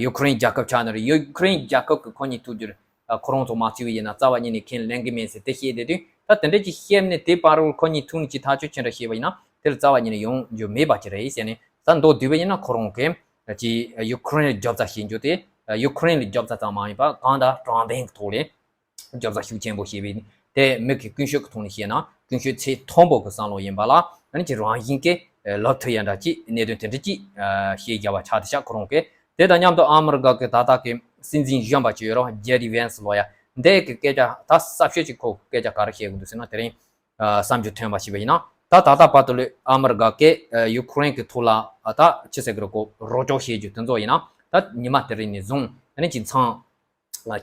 ཡུ་ཁུ་རེན་རྒྱལ་ཁབ་ཆགས་ནི་རེད། ཡུ་ཁུ་རེན་རྒྱལ་ཁབ་ཀྱི་ཁོ་གཉིས་ཐུག་རྒྱུར་ཨ་ཁོ་རང་ཚོ་མ་ཚུད་པ་ཡིན་ན་རྩ་བ་ཉིད་ནས་ཁས་ལེན་གི་མེད་ཟེར་དེ་བཤད་བསྡད་དུས། ད་དེ་འདྲ་ཅིག་བཤད་ནས་དེ་བར་དུ་ཁོ་གཉིས་ཐུག་ནས་ཅིག་ཐག་གཅོད་ཅི་འདྲ་བྱས་པ་ཡིན་ན་དེ་ལ་རྩ་བ་ཉིད་ནས་ཡོང་རྒྱུ་མེད་པ་ཅིག་རེད་ཟེར་ནས། ད་མདོར་བསྡུས་པ་ཡིན་ན་ཁོ་རང་གིས་ཅིག་ཡུ་ཁུ་རེན་ལ་རྒྱབ་རྩ་བྱེད་རྒྱུ་དེ་ཡུ་ཁུ་རེན་ལ་རྒྱབ་རྩ་ཙམ་མ་ཡིན་པར་གང་ལྟར་དྲང་བདེན་གྱི་ཐོག་ལས། རྒྱབ་རྩ་ཤུགས་ཆེན་པོ་བྱས་པས་དེ་མི་གི་ཀུན་སྤྱོད་ཀྱི་ཐོག་ནས་བཤད་ན་ཀུན་སྤྱོད་ཚད་མཐོན་པོ་གི་བསམ་བློ་ཡིན་པ་ལ་ཨ་ནི་ཅིག་རང་བཞིན་གྱིས་ལབ་ཐུབ་ཡ་འདྲ་ཅིག་གནད་དོན་དེ་འདྲ་ཅིག་བཤད་རྒྱ་བ་ཆགས་དེ་ཤག་ཁོ་རང་གིས། དེ་དང་མཉམ་དུ་ཨ་མི་རི་ཀ་གི་ད་ལྟ་གི་སྲིད་འཛིན་གཞོན་པ་ཅིག་ཡོད་རེད་བ། ཇེ་ཌི་ཝན་སི་ལོ་ཡ། འདི་གི་སྐད་ཆ་ད་གསར་ཤོས་ཅིག་ཁོ་སྐད་ཆ་ག་རེ་བཤད་གི་འདུག་ཟེར་ན། དེ་རིང་བསམ་རྒྱུ་ཐོན་པ་ཞིག་བ་ཡིན་ན་ད་ད་ལྟ་བར་དུ་ལོས་ཨ་མི་རི་ཀ་གིས་ཡུ་ཁུ་རེན་གི་ཐོག་ལ་ད་ཆི་ཟེར་གི་རེད་གོ། རོགས་སྐྱོར་བྱེད་རྒྱུ་དེ་ཚོ་ཡིན་ན་ད་ཉི་མ་དེ་རིང་ནས་བཟུང་ཨ་ནི་ཅིག་མཚམས་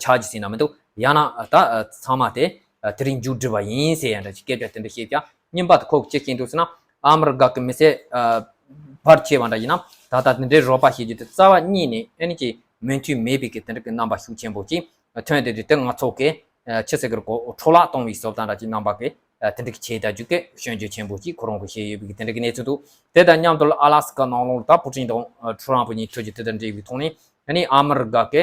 ཆགས་ཀྱི་ཟིན་ན་མི་འདུག་ཡང་ན་ད་ཚང་མ་དེ་དེ་རིང་མཇུག་སྒྲིལ་བ་ཡིན་ཟེར་ཡ་འདྲ་ཞིག་སྐད་ཆ་དེ་འདྲ་བཤད་ཀྱང་རྙིང་པ་དེ་ཁོ་གི་ཅི་བྱེད་འདུག་ཟེར་ན། ཨ་མི་རི་ཀ་གི་མི་སེར་ཕལ་ཆེ་བ་འདྲ་ཡིན་ན་ད་ལྟ་དེ་འདྲའི་རོགས་པ་བྱེད་རྒྱུ་དེ་རྩ་བ་ཉིད་ནས་ཨ་ནི་ཀྱི་མོས་མཐུན་མེད་པའི་གི་དེ་འདྲ་གི་རྣམ་པ་ཤུགས་ཆེན་པོ་ཅིག་ཐོན་ཏེ་དེ་དེ་ང་ཚོ་གི་ཆི་ཟེར་གི་རེད་གོ། འཕྲོ་བརླག་གཏོང་བའི་བཟོ་ལྟ་འདྲ་ཅིག་རྣམ་པ་གི་དེ་འདྲ་གི་བྱེད་ད་རྒྱུ་གི་སྐྱོན་བརྗོད་ཆེན་པོ་ཅིག་ཁོ་རང་གི་བཤད་ཡོད་པའི་གི་དེ་འདྲ་གི་གནས་ཚུལ་འདུག་དེ་དང་མཉམ་དུ་ཨ་ལ་སི་ཀ་ནང་ལོགས་ལ་ད་པུ་ཏིན་དང་ཁྲུ་རམ་ཕུ་གཉིས་ཐུག་རྒྱུ་དེ་དང་འབྲེལ་བའི་ཐོག་ནས་ཨ་ནི་ཨ་མི་རི་ཀ་གི་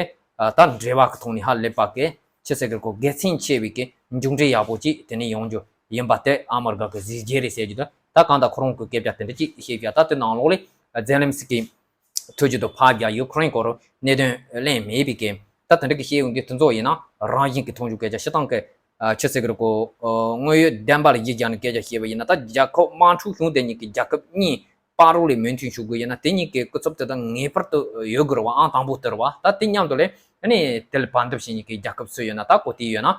ད་འབྲེལ་བ་གི་ཐོག་ནས་ཧ་ལས་པ་གི་ཆི་ཟེར་གི་རེད་གོ། དགེ་མཚན་ཆེ་བའི་གི་མཇུག་འབྲས་ཡག་པོ་ཅིག་དེ་ནས་ཡོང་རྒྱུ་ཡིན་པ་དེ་ཨ་མི་རི་ཀ་གི་གཟི་བརྗིད་རེད་ཟེར་རྒྱུ་དེ། ད་གང་ལྟར་ཁོ་རང་གི་སྐད་ཆ་དེ་འདྲ་ཅིག་བཤད་ཀྱང་ད་དེ་ནང་ལོགས་ལས་ཛེ་ལན་སི་ཀི་ཐུག་རྒྱུ་དང་ཕར་རྒྱག་ཡུ་ཁུ་རེན་སྐོར་གནད་དོན་གླེང་མེད་པའི་གི་ད་དེ་འདྲ་གི་བཤད་ཡོང་དུས་དེ་ཚོ་ཡིན་ན་རང་བཞིན་གི་མཐོང་ཆུང་སྐད་ཆ་སྤྱིར་བཏང་གི་ཆི་ཟེར་གི་རེད་གོ། དངོས་ཡོད་བདེན་པ་ལ་གཞི་བཞག་ནས་སྐད་ཆ་བཤད་པ་ཡིན་ན་ད་རྒྱལ་ཁབ་དམག་འཁྲུག་བྱུང་དེ་གཉིས་ཀྱི་རྒྱལ་ཁབ་གཉིས་བར་རོགས་ལས་མོས་མཐུན་ཞུ་དགོས་ཡིན་ན་དེ་གཉིས་ཀྱི་སྐུ་ཚབ་དེ་དག་ངེས་པར་དུ་ཡོད་དགོས་རེད་བ། ཨང་དང་པོ་དེ་རེད་བ། ད་དེ་མཉམ་དུ་ལས་ཨ་ནི་དེ་ལ་བར་འདུམ་བྱེད་མཁན་གྱི་རྒྱལ་ཁབ་སུ་ཡོད་ན་ད་གོ་དེ་ཡོད་ན་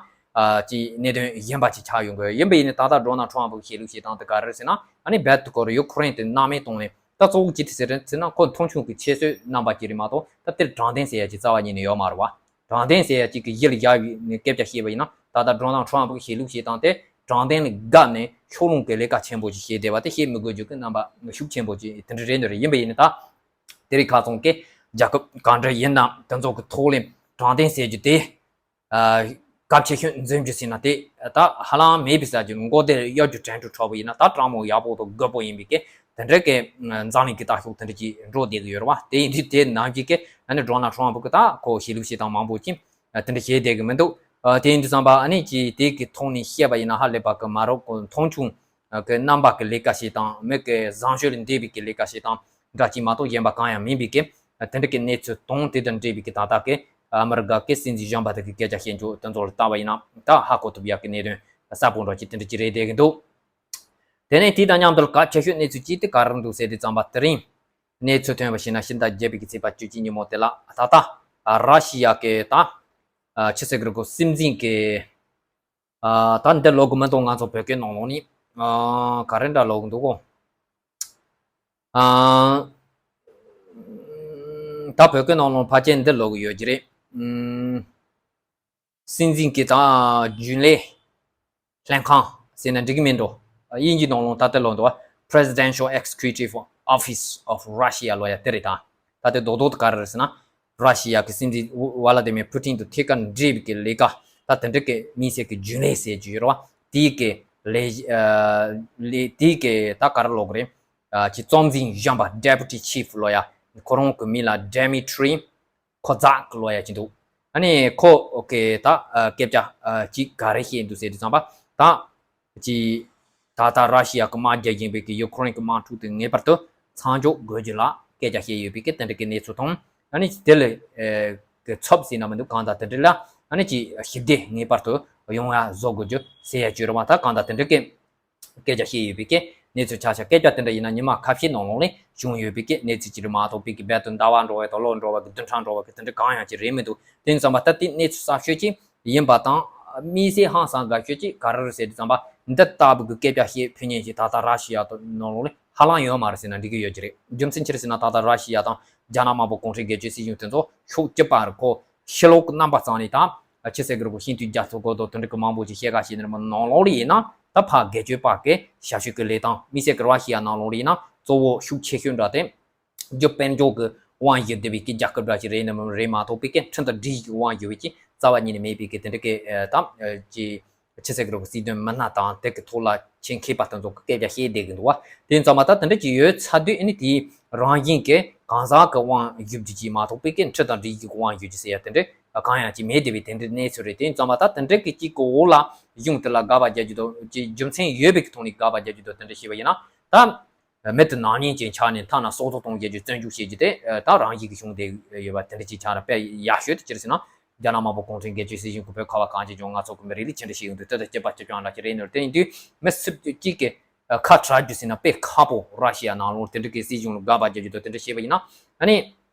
ཅིག་གནད་དོན་གཞན་པ་ཅིག་ཆགས་ཡོང་གི་ཡིན་པ་ཡིན་ན། ད་ལྟ་ཌོ་ནལ་ཊམ་ཕུ་གི་བཤད་ལུགས་བཤད་སྟངས་དེ་ག་རེ་རེད་ཟེར་ན་ཨ་ནི་རྦད་དེ་ཁོ་རང་ཡུ་ཁུ་རེན་དེ་སྣང་མེད་གཏོང་ནས། ད་གཙོ་བོ་ཅི་ཐད་ཟེར་ཟེར་ན་ཁོ་མཐོང་ཆུང་གི་ཁྱད་གསོད་རྣམ་པ་ཅིག་རེད་མ་གཏོགས་ད་དེར་དྲང་བདེན་ཟེར་ཡ་ཅིག་རྩ་བ་ཉིད་ནས་ཡོད་མ་རེད་བ། དྲང་བདེན་ཟེར་ཡ་ཅིག་གི་གཞི་ལ་བཞག་ནས་སྐད་ཆ་བཤད་པ་ཡིན་ན་ད་ལྟ་ཌོ་ནལ་ཊམ་ཕུ་གི་བཤད་ལུགས་བཤད་སྟངས་དེ་དྲང་བདེན་ལ་དགག་ནས་ཕྱོགས་ལྷུང་གི་ལས་ཀ་ཆེན་པོ་ཅིག་བྱས་བསྡད་པ་དེ་བཤད་མི་དགོས་རྒྱུ་གི་རྣམ་པ་ཤུགས་ཆེན་པོ་ཅིག་དེ་འདྲ་རེད་འདུག་རེད། ཡིན་པ་ཡིན་ན་ད་དེ་རིང་ཁ་སང་གི་རྒྱལ་ཁབ་གང་འདྲ་ཡིན་ན་དེ་ཚོ་གི་ཐོག་ལས་དྲང་བདེན་ཟེར་རྒྱུ་དེ། ཨ། གལ་ཆེ་ཤོས་འཛིན་རྒྱུ་ཟེར་ན་དེ་ད་ཧ་ལམ་མེད་པའི་ས་ཆ་མགོ་བདེ་གཡོ་སྒྱུ་དྲན་འཕྲུལ་འཕྲོག་པ་ཡིན་ན་ད་གྲང་མོ་ཡག་པོ་དང་རྒོད་པོ་ཡིན་པའི་གི་དེ་འདྲ་གི་འཛམ་གླིང་གི་ལྟ་ཕྱོགས་དེ་འདྲ་ཅིག་འགྲོ་བསྡད་ཀྱི་ཡོད་རེད་བ། དེ་ཡིན་དུས་དེ་ནང་བཞིན་གི་ཨ་ནི་ཌོ་ནལ་ཊམ་ཕུ་གི་ད་ཁོ་བཤད་ལུགས་བཤད་སྟངས་མང་པོ་ཅིག་དེ་འདྲ་བྱས་བསྡད་ཀྱི་མི་འདུག་ཨ། དེ་ཡིན་དུས་ཙམ་པ་ཨ་ནི་ཅིག་དེ་གི་ཐོག་ནས་བཤད་པ་ཡིན་ན་ཧ་ལས་པ་གི་མ་རོགས་གི་མཐོང་ཆུང་གི་རྣམ་པ་གི་ལས་ཀ་བྱེད་སྟངས། མི་གི་བཟང་སྤྱོད་ལ་འདྲེས་པའི་གི་ལས་ཀ་བྱེད་སྟངས་འདྲ་ཅིག་མ་གཏོགས་གཞན་པ་གང་ཡང་མིན་པའི་གི་དེ་འདྲ་གི་གནས་ཚུལ་དང་དེ་དང་འབྲེལ་བའི་གི་ད་ལྟ་གི་ཨ་མི་རི་ཀ་གི་སྲིད་འཛིན་གཞོན་པ་དེ་གི་སྐད་ཆ་བཤད་རྒྱུ་དེ་ཚོ་ལ་བལྟ་བ་ཡིན་ན་ད་ཧ་གོ་ཐུབ་ཡག་གི་གནད་དོན་གསལ་པོ་འདྲ་ཅིག་དེ་འདྲ་ཅིག་རེད་བསྡད་ཀྱི་འདུག་དེ་ནས་དེ་དང་མཉམ་དུ་གལ་ཆེ་ཤོས་གནས་ཚུལ་གཅིག་དེ་ག་རེ་འདུག་ཟེར་དུས་ཙམ་པ་དེ་རིང་གནས་ཚུལ་ཐོན་པ་ཞིག་ན་ཕྱི་ཟླ་བརྒྱད་པའི་གི་ཚེས་པ་བཅུ་གཅིག་ཉིན་མོ་དེ་ལ་ད་ལྟ་ར་ཤི་ཡ་གི་ད་ཆི་ཟེར་གི་རེད་གོ། སྲིད་འཛིན་གི་ཨ། ད་འདི་ཀློག་གི་མི་འདུག་ང་ཚོ་བོད་སྐད་ནང་ལོགས་ནས་ཨ། ག་རེ་འདྲ་ཀློག་གི་འདུག་གོ། ཨ། ད་བོད་སྐད་ནང་ལོགས་ཕལ་ཆེར་འདི་ཀློག་གི་ཡོད་ཀྱི་རེད། ཨུམ། སྲིད་འཛིན་གྱི་ད་རྒྱུན་ལས་ལྷན་ཁང་ཟེར་ན་འགྲིག་གི་མིན་འགྲོ། དབྱིན་ཇིའི་ནང་ལོགས་ད་ལྟ་ཀློག་འདུག་བ། Presidential Executive Office of Russia ལབ་ཡ་དེ་རེད་ད། ད་ལྟ་རྡོག་རྡོག་ཏུ་ག་རེ་རེད་ཟེར་ན། ར་ཤི་ཡ་གི་སྲིད་འཛིན་ཝ་ལ་ཏི་མེ་པུ་ཏིན་དང་ཐད་ཀར་འབྲེལ་བའི་གི་ལས་ཀ་ད་དེ་འདྲ་གི་དམིགས་བསལ་གྱི་རྒྱུན་ལས་ཟེར་རྒྱུ་ཡོད་རེད་བ། དེའི་གི་ལས་ཨ་ལས་དེའི་གི་ད་ག་རེ་ཀློག་གི་རེད། ཨ་ཅིག་གཙོ་འཛིན་གཞོན་པ་Deputy Chief ལབ་ཡ་ཁོ་རང་གི་མིང་ལ་Dmitry Kozak ལབ་ཡ་ཅིག་འདུག་ཨ་ནི་ཁོ་གི་ད་ཨ་སྐད་ཆ་ཨ་ཅིག་ག་རེ་བཤད་འདུག་ཟེར་དུས་ཙམ་པ་ད། ཅིག་ད་ལྟ་ར་ཤི་ཡ་གི་དམག་རྒྱག་བཞིན་པའི་གི་ཡུ་ཁུ་རེན་གི་དམག་འཁྲུག་དེ་ངེས་པར་དུ་མཚམས་འཇོག་དགོས་རྒྱུ་ལ་སྐད་ཆ་བཤད་ཡོད་པའི་གི་དེ་འདྲ་གི་གནས་ཚུལ་དང་། ཨ་ནི་དེ་ལ་ཨེ་གི་ཚབ་ཟེར་ན་མི་འདུག་གང་ལྟར་དེ་འདྲ་ལ་ཨ་ནི་ཅིག་ཞི་བདེ་ངེས་པར་དུ་ཡོང་ཡ་བཟོ་དགོས་རྒྱུ་ཟེར་ཡ་བཅོས་ར་བ། ད་གང་ལྟར་དེ་འདྲ་གི་སྐད་ཆ་བཤད་ཡོད་པའི་གི་གནས་ཚུལ་ཆ་ཆ་སྐད་ཆ་དེ་འདྲ་ཡིན་ན་ཉི་མ་ཁ་ཤས་ནང་ལོགས་ནས་བྱུང་ཡོད་པའི་གི་གནས་ཚུལ་ཅིག་རེད་མ་གཏོགས་པའི་གི་རྦད་དུ་ཟླ་བ་འགྲོ་བ་དང་ལོ་འགྲོ་བ་གི་བདུན་ཕྲག་འགྲོ་བ་གི་དེ་འདྲ་གང་ཡང་ཅིག་རེད་མི་འདུག་དེ་ཡིན་ཙང་མ་ད་དེ་གནས་ཚུལ་གསར་ཤོས་ཅིག་ཡིན་པ་དང་། དམིགས་བསལ་ཧང་སང་དགའ་ཤོས་ཅིག་ག་རེ་རེད་ཟེར་དུས་ཙམ་པ། འདི་ལྟ་བུ་གི་སྐད་ཆ་བཤད་ཕོད་མཁན་ཅིག་ད་ལྟ་ར་ཤི་ཡ་དང་ནང་ལོགས་ལ་ཧ་ལམ་ཡོད་མ་རེད་ཟེར་ན་འགྲིག་གི་ཡོད་ཀྱི་རེད། རྒྱུ་མཚན་ཅི་རེད་ཟེར་ན་ད་ལྟ་ར་ཤི་ཡ་དང་རྒྱ་ནག་དམར་པོ་གུང་ཁྲན་སྒེར་གཅོད་སྲིད་གཞུང་དེ་ཚོ་ཤུགས་སྐྱེད་པ་རེད། ཁོ་ཕྱི་ལོགས་ཀྱི་རྣམ་པ་ཚང་ནས་ད་ཕྱི་གསལ་གྱི་རེད་གོ། ཤིན་ཏུ་རྒྱ་མཚོ་སྐོར་དང་དེ་འདྲ་གི་མང་པོ་ཅིག་བཤད་ག་བཤད་ནས་ནང་ལོགས་ལ་ཡིན་ན་ད་ཕར་སྒེར་གཅོད་པ་གི་ཞབས་ཞུ་གི་ལས་སྟངས། དམིགས་བསལ་གྱི་ར་ཤི་ཡ་ནང་ལོགས་ལ་ཡིན་ན་གཙོ་བོ་ཤུགས་ཆེ་ཤོས་འདྲ་དེ། རྒྱུ་དཔལ་འབྱོར་གྱི་དབང་བསྒྱུར་བསྡད་པའི་གི་རྒྱལ་ཁབ་འདྲ་ཞིག་རེད་ནམ་རེད་མ་གཏོགས་པའི་གི་ཁྲིམས་དང་སྒྲིག་གཞི་གི་དབང་བསྒྱུར་བའི་གི་རྩ་བ་ཉིད་ནས་མེད་པའི་གི་དེ་འདྲ་གི་ཨ་དང་ཨ་ཅི་ཆི་ཟེར་གི་རེད་གོ། སྲིད་དོན་མི་སྣ་དང་དེ་གི་ཐོག་ལ་ཆེད་མཁས་པ་དེ་ཚོ་གི་སྐད་ཆ་བཤད་བསྡད་གི་འདུག་བ། དེ་ཡིན་ཙང་མ་ད་དེ་འདྲ་ཅིག་ཡོད་ཚར་དུས་ཨ་ནི་དེའི་རང་བཞིན་གི་གང་ཟག་གི་དབང་བསྒྱུར་རྒྱུ་ཅིག་མ་གཏོགས་པའི་གི་ཁྲིམས་དང་སྒྲིག་གཞི་གི་དབང་བསྒྱུར་རྒྱུ་ཟེར་ཡ་དེ་འདྲ་གང་ཡང་ཅིག་མེད་བསྡད་པའི་དེ་འདྲའི་གནས་ཚུལ་རེད། དེ་ཡིན་ཙང་མ་ད་དེ་འདྲ་གི་ཅིག་གི་འོག་ལ་གཞུང་དེ་ལ་དགག་པ་རྒྱག་རྒྱུ་དང་ཅིག་རྒྱུ་མཚན་ཡོད་པའི་གི་ཐོག་ནས་དགག་པ་རྒྱག་རྒྱུ་དང་དེ་འདྲ་བཤད་པ་ཡིན་ན་ད། མི་དེ་ནག་ཉེས་ཅན་ཆགས་ནས་ཐ་ན་སྲོག་ཐོག་གཏོང་རྒྱུ་བཙོན་འཇུག་བྱེད་རྒྱུ་དེ་ད་རང་བཞིན་གྱིས་བྱུང་བསྡད་ཡོད་པ་དེ་འདྲ་ཅིག་ཆགས་ར་དཔེ་ཡག་ཤོས་དེ་ཅི་རེད་ཟེར་ན། རྒྱ་ནག་དམར་པོ་གུང་ཁྲན་སྒེར་གཅོད་སྲིད་གཞུང་གི་བོད་ཁ་བ་གངས་ཅན་ལྗོངས་ང་ཚོ་གི་མི་རིགས་ལ་ཅི་འདྲ་ཞིག་ཡོང་དུས་ཏོག་ཙམ་སྐྱིད་པ་སྐྱིད་ཅང་འདྲ་ཅིག་རེད་ནོར་དེ་ཡིན་དུས་མི་སུ་གཅིག་གིས་ཁ་གྲག་རྒྱུ་ཟེར་ན་དཔེ་ཁག་པོ་ར་ཤི་ཡ་ནང་ལོགས་དེ་འདྲ་གི་སྲིད་གཞུང་ལ་དགག་པ་རྒྱག་རྒྱུ་དང་དེ་འདྲ་བྱས་པ་ཡིན་ན་ཨ་ནི།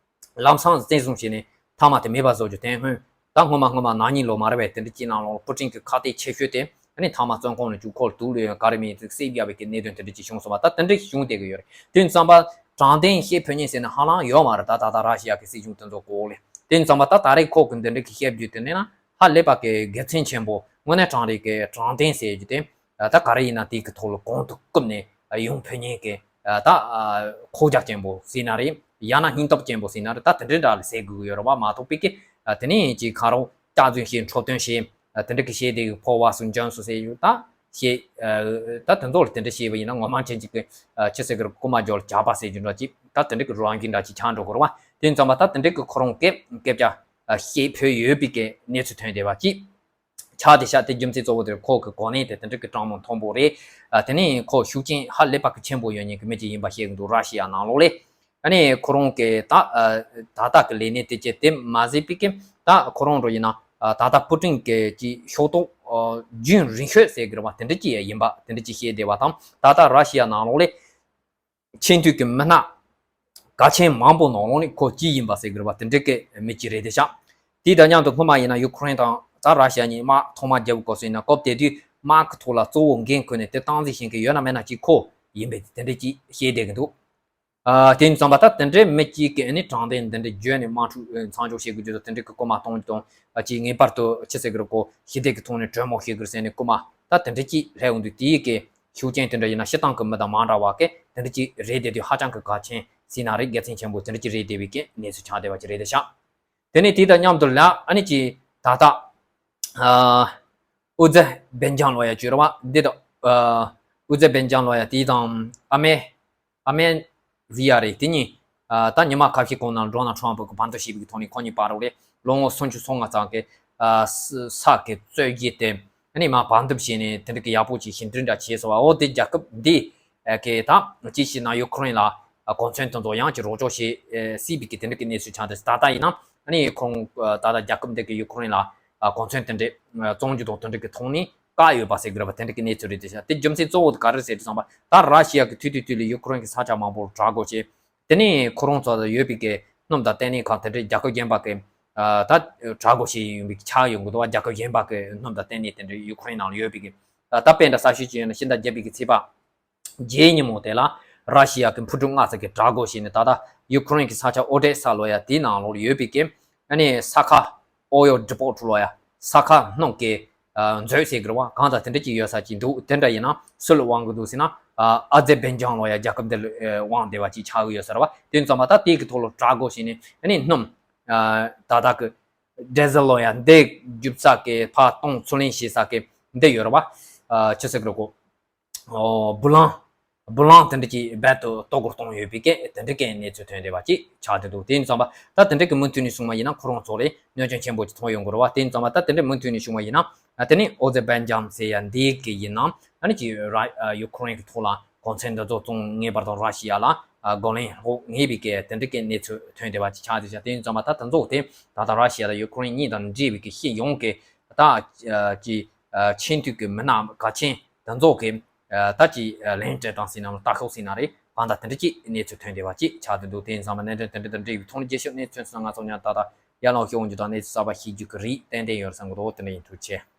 ལམ་སང་བཙན་བཟུང་བྱས་ནས་མཐའ་མ་དེ་མེད་པ་བཟོ་རྒྱུ་དེ་སྔོན་ད་སྔོན་མ་སྔོན་མ་ནག་ཉེས་ལོ་མ་རེད་པས་དེ་འདྲ་ཅིག་ནང་ལོགས་པུ་ཀྲིན་གྱི་ཁ་གཏད་ཆེ་ཤོས་དེ་ཨ་ནི་མཐའ་མ་བཙོན་ཁང་ནས་འཇུག་ཁོ་ལ་དུག་ལོས་ཡང་ག་རེ་མེད་ཚིག་སེ་བརྒྱབ་པའི་གི་གནད་དོན་དེ་འདྲ་ཅིག་བྱུང་སོང་བ་ད་དེ་འདྲ་བྱུང་བསྡད་ཀྱི་ཡོད་རེད། དེ་ཙམ་པ་དྲང་བདེན་བཤད་ཕོད་ཉེན་ཟེར་ན་ཧ་ལམ་ཡོད་མ་རེད། ད་ད་ལྟ་ར་ཤི་ཡ་གི་སྲིད་གཞུང་དེ་ཚོ་གོ་ལེ་དེ་ཙམ་པ་ད་ད་རེས་ཁོ་གི་འདི་འདྲ་གི་བཤད་རྒྱུ་དེ་ནས་ན་ཧ་ལས་པ་གི་དགེ་མཚན་ཆེན་པོ་དངོས་གནས་དྲང་རེད་གི་དྲང་བདེན་ཟེར་རྒྱུ་དེ། ད་ག་རེ་ཡིན་ན་དེ་གི་ཐོག་ལ་གོང་དུ་བཀུར་ནས་ཡོང་ཕོད་ཉེན་གི་ད་ཁོག་རྒྱ་ཅན་པོ་ཟེར་ན་རེད། ཡང་ན་སྙིང་སྟོབས་ཅན་པོ་ཟེར་ན་རེད། ད་དེ་འདྲའི་འདྲ་ལ་ཟེར་དགོས་ཀྱི་ཡོད་རེད་བ། མ་གཏོགས་པའི་གི་དེ་ནས་ཅིག་ཁ་རོག་སྐྱག་རྫུན་བཤད་འཁྲབ་སྟོན་བྱེད་དེ་འདྲ་གི་བྱེད་དེ་ཕོ་བ་སུ་འཇོན་སུ་ཟེར་ཡོད་ད་བྱེད། ད་དེ་ཚོ་ལ་དེ་འདྲ་བྱེད་པ་ཡིན་ན་ངོ་མ་ཅན་ཅིག་གི་ཆི་ཟེར་གི་རེད། རྐུ་མ་འཇོག་ལ་ཇག་པ་ཟེར་རྒྱུ་འདྲ་ཅིག་ད་དེ་འདྲ་གི་རང་བཞིན་འདྲ་ཅིག་ཆགས་འགྲོ་གི་རེད་བ། དེ་ཙམ་པ་ད་དེ་འདྲ་གི་ཁོ་རང་སྐད་སྐད་ཆ་བཤད་ཕོད་ཡོད་པའི་གི་གནས་ཚུལ་ཐོན་བསྡད་པ་ཅིག་ཆགས་བསྡད་ཤག་དེ་རྒྱུ་མཚན་གཙོ་བོ་དེ་ཁོ་གི་གོ་གནས་དེ་དེ་འདྲ་གི་གྲངས་མང་མཐོན་པོ་རེད། ཨ་དེ་ནས་ཁོ་ཤུགས་རྐྱེན་ཧ་ལས་པ་གི་ཆེན་པོ་ཡོད་མཁན་གི་མི་ཅིག་ཡིན་པ་བཤད་གི་འདུག་ར་ཤི་ཡ་ནང་ལོགས་ལས། ཨ་ནས་ཁོ་རང་གི་ད་ཨ་ད་ལྟ་གི་ལས་གནས་དེ་བྱས་དེ་མ་ཟད་པའི་གི་ད་ཁོ་རང་འགྲོ་ཡིན་ན་ཨ་ད་ལྟ་པུ་ཀྲིན་གི་ཅིག་ཕྱོགས་གཏོགས་ཨ་རྒྱུན་རིང་ཤོས་ཟེར་གི་རེད་བ། དེ་འདྲ་ཅིག་ཡིན་པ་དེ་འདྲ་ཅིག་བཤད་བསྡད་པ་དང་ད་ལྟ་ར་ཤི་ཡ་ནང་ལོགས་ལས། ཆེས་མཐོའི་གི་མི་སྣ་གལ་ཆེན་མང་པོ་ནང་ལོགས་ནས་ཁོ་གཅིག་ཡིན་པ་ཟེར་གི་རེད་བ། དེ་འདྲའི་གི་མི་གཅིག་རེད་དེ་ཤག་དེ་དང་མཉམ་དུ་སྔོན་མ་ཡིན་ན་ཡུ་ཁུ་རེན་དང་ད་ར་ཤི་ཡ་གཉིས་དམག་ཐོག་མ་རྒྱབ་དགོས་ཟེར་ན་སྐབས་དེ་དུས་དམག་གི་ཐོག་ལ་གཙོ་བོ་འགན་ཁུར་ནས་དེ་སྟངས་འཛིན་བྱེད་མཁན་ཡོད་ན་མེད་ན་གཅིག་ཁོ་ཡིན་པས་དེ་འདྲ་གཅིག་བཤད་བསྡད་གི་འདུག་ཨ་དེ་ཙམ་པ་ད་དེ་འདྲའི་མི་གཅིག་གི་ཨ་ནི་དྲང་བདེན་འདི་འདྲ་བརྗོད་ནས་དམག་འཁྲུག་མཚམས་འཇོག་བྱེད་དགོས་རྒྱུ་དང་དེ་འདྲའི་གི་རྐུ་མ་གཏོང་རྒྱུ་དང་ཨ་ཅིག་ངེས་པར་དུ་ཆི་ཟེར་གི་རེད་གོ་ཞི་བདེ་གི་ཐོག་ནས་གྲོས་མོལ་བྱེད་དགོས་ཟེར་ནས་རྐུ་མ་ད་དེ་འདྲ་གཅིག་སླེབས་འོང་དུས་དེའི་གི་ཤུགས་རྐྱེན་དེ་འདྲ་ཡིན་ན་སྤྱི་བཏང་གི་མི་དང་མ་འདྲ་བ་གི་དེ་འདྲ་གཅིག་རེད་བསྡད་དུས་ཧ་ཅང་གི་གལ་ཆེན་ཟེར་ན་རེད། དགེ་མཚན་ཆེན་པོ་དེ་འདྲ་གཅིག་རེད་བསྡད་པའི་གི་གནས་ཚུལ་ཆགས་བསྡད་པ་ཅིག་རེད་དེ་ཤག་དེ་ནས་དེ་དང་མཉམ་དུ་ལ་ཨ་ནི་ཅིག་ད་ལྟ་ཨ་ཨུ་ཛེ་བན་ཇང་ལོ་ཡ་བརྗོད་ར་བ་འདི་དང་ཨ་ཨུ་ཛེ་བན་ཇང་ལོ་ཡ་དེ་དང་ཨ་མེ་ཨ་མེ་རི་ཡ་རེད། དེ་གཉིས་ཨ་ད་ཉི་མ་ཁ་ཤས་གོང་ནང་ཌོ་ནལ་ཊམ་ཕུ་གི་ཕན་ཐོགས་བྱས་པའི་གི་ཐོག་ནས་ཁོ་གཉིས་བར་རོགས་རེད། ལོ་ངོ་སུམ་ཅུ་སོ་ལྔ་ཙམ་གི་ཨ་ས་ས་གི་རྩོད་གཞི་དེ་ཨ་ནི་མ་བར་འདུམ་བྱས་ནས་དེ་འདྲ་གི་ཡག་པོ་ཅིག་ཞི་འགྲིག་འདྲ་བྱས་སོང་བ། འོ་དེ་རྒྱལ་ཁབ་འདི་ཨ་གི་ད་ཅིག་བྱས་ན་ཡུ་ཁུ་རེན་ལ་ཨ་གོ་མཚོན་དེ་ཚོ་ཡང་ཅིག་རོགས་སྐྱོར་བྱེད་ཨ་སྲིད་པའི་གི་དེ་འདྲ་གི་གནས་ཚུལ་ཆགས་འདུག་ད་ལྟ་ཡིན་ན་ཨ་ནི་ཁོང་ཨ་ད་ལྟ་རྒྱལ་ཁབ་འདི་གི་ཡུ་ཁུ་རེན་ལ་ཨ་གོ་མཚོན་དེ་འདྲ་ཨ་བཙོང་རྒྱུ་དང་དེ་འདྲ་གི་ཐོག་ནས། བཀག་ཡོད་པ་ཟེར་གི་རེད་པ། དེ་འདྲ་གི་གནས་ཚུལ་རེད་དེ་ཤག་དེ་རྒྱུ་མཚན་གཙོ་བོ་དེ་ག་རེ་ཟེར་དུས་ཙམ་པ་ད་ར་ཤི་ཡ་གི་དུས་དུས་དུས་ལ་ཡུ་ཁུ་རེན་གི་ས་ཆ་མང་པོར་དྲག་རྒོལ་བྱས། དེ་ནས་ཁོ་རང་ཚོ་ལ་ཡོད་པའི་གི་སྣུམ་དང་ལྟེ་གནས་ཁང་དེ་འདྲའི་རྒྱལ་ཁབ་གཞན་པ་གི་ཨ་ད་དྲག་རྒོལ་བྱས་ཡོང་པའི་ཆགས་ཡོང་གི་འདུག་བ། རྒྱལ་ཁབ་གཞན་པ་གི་སྣུམ་དང་ལྟེ་གནས་དེ་འདྲའི་ཡུ་ཁུ་རེན་ནང་ལ་ཡོད་པའི་གི་ད་དཔེ་འདྲ་གསལ་ཤོས་ཅིག་ཡིན་ན་ཕྱི་ཟླ་བརྒྱད་པའི་གི་ཚེས་པ་བརྒྱད་ཉིན་མོ་དེ་ལ་ར་ཤི་ཡ་གི་འཕུར་གྲུ་ལྔ་ཙམ་གི་དྲག་རྒོལ་བྱས་ནས་ད་ལྟ་ཡུ་ཁུ་རེན་གི་ས་ཆ་ཨོ་ཌེ་ས་ལོ་ཡ་དེའི་ནང་ལོགས་ཡོད་པའི་གི་ཨ་ནི་ས་ཁ་ཨོ་ཡོ་ཌི་པོ་ཊི་ལོ་ཡ་ས་ཁ་སྣུམ་གི་ཨ་མཛོད་ཟེར་གི་རེད་བ། གང་ལྟར་དེ་འདྲ་ཅིག་ཡོད་ས་ཅིག་འདུག་དེ་འདྲ་ཡིན་ན་སུ་ལ་དབང་གི་འདུག་ཟེར་ན་ཨ་ཨ་ཛེ་བེན་ཇང་ལོ་ཡ་རྒྱལ་ཁབ་འདི་ལ་ཨ་དབང་བསྡད་པ་ཅིག་ཆགས་གི་ཡོད་ས་རེད་བ། དེ་ཙམ་པ་ད་དེ་གི་ཐོག་ལ་དྲག་རྒོལ་བྱས་ནས་ཨ་ནི་སྣུམ་ཨ་ད་ལྟ་གི་ཌི་ཟེལ་ལོ་ཡ་འདི་རྒྱུག་ས་གི་ཕར་གཏོང་ཚུར་ལེན་བྱེད་ས་གི་འདི་ཡོད་རེད་བ། ཨ་ཆི་ཟེར་གི་རེད་གོ་ཨོ་བུ་ལོན། བུ་ལོན་དེ་འདྲ་ཅིག་རྦད་དེ་ལྟོ་གོས་གཏོང་ཡོད་པའི་སྐད་དེ་འདྲ་སྐད་གནས་ཚུལ་ཐོན་བསྡད་པ་ཅིག་ཆགས་བསྡད་འདུག་དེ་ཡིན་ཙང་པ་ད་དེ་འདྲ་གི་མུ་མཐུད་ནས་བྱུང་བ་ཡིན་ན་ཁོ་རང་ཚོ་ལ་གནོད་སྐྱོན་ཆེན་པོ་ཅིག་ཐོན་ཡོང་གི་རེད་བ། དེ་ཡིན་ཙང་པ་ད་དེ་འདྲ་མུ་མཐུད་ནས་བྱུང་བ་ཡིན་ན་དེ་ནི་ཨོ་ཛེ་བན་ཇམ་ཟེར་ཡ་འདི་གི་ཡིན་ན་ཨ་ནི་ཅིག་ར་ཡུ་ཁུ་རེན་གི་ཐོག་ལ་གོ་མཚོན་འདི་ཚོ་བཙོང་ངེས་པར་དུ་ར་ཤི་ཡ་ལ་རྒོལ་ལན་སློག་ངེས་པའི་སྐད་དེ་འདྲ་སྐད་གནས་ཚུལ་ཐོན་བསྡད་པ་ཅིག་ཆགས་བསྡད་ཤག་དེ་ཡིན་ཙང་པ་ད་དེ་ཚོ་དེ་ད་ལྟ་ར་ཤི་ཡ་དང་ཡུ་ཁུ་རེན་གཉིས་དང་འབྲེལ་བའི་གི་སྤྱི་ཡོངས་ཀྱི་ད་ཅིག་ཆེས་མཐོའི་གི་མི་སྣ་གལ་ཆེན་དེ་ཚོ་གི་ད་ཅིག་ལན་སྤྲད་སྟངས་ཟེར་ན་ལྟ་ཤོག་ཟེར་ན་རེད། གང་ལྟར་དེ་འདྲ་ཅིག་གནས་ཚུལ་ཐོན་བསྡད་པ་ཅིག་ཆགས་བསྡད་འདུག་དེ་ཡིན་ཙང་པ་གནད་དོན་དེ་འདྲ་དང་འབྲེལ་བའི་ཐོག་ནས་རྒྱས་བཤད་གནས་ཚུལ་ཚོ་ང་ཚོ་ཉར་ཏག་ཏག་ཡར་ལངས་ཤོག་འོང་རྒྱུ་དང་གནས་ཚུལ་གསར་པ་ཤེས་རྒྱུ་གི་རེད། ཏན་ཏན་ཡོད་བསམ་གི་འདུག་དེ་འདྲ་ཡིན། ཐུགས་རྗེ་ཆེ།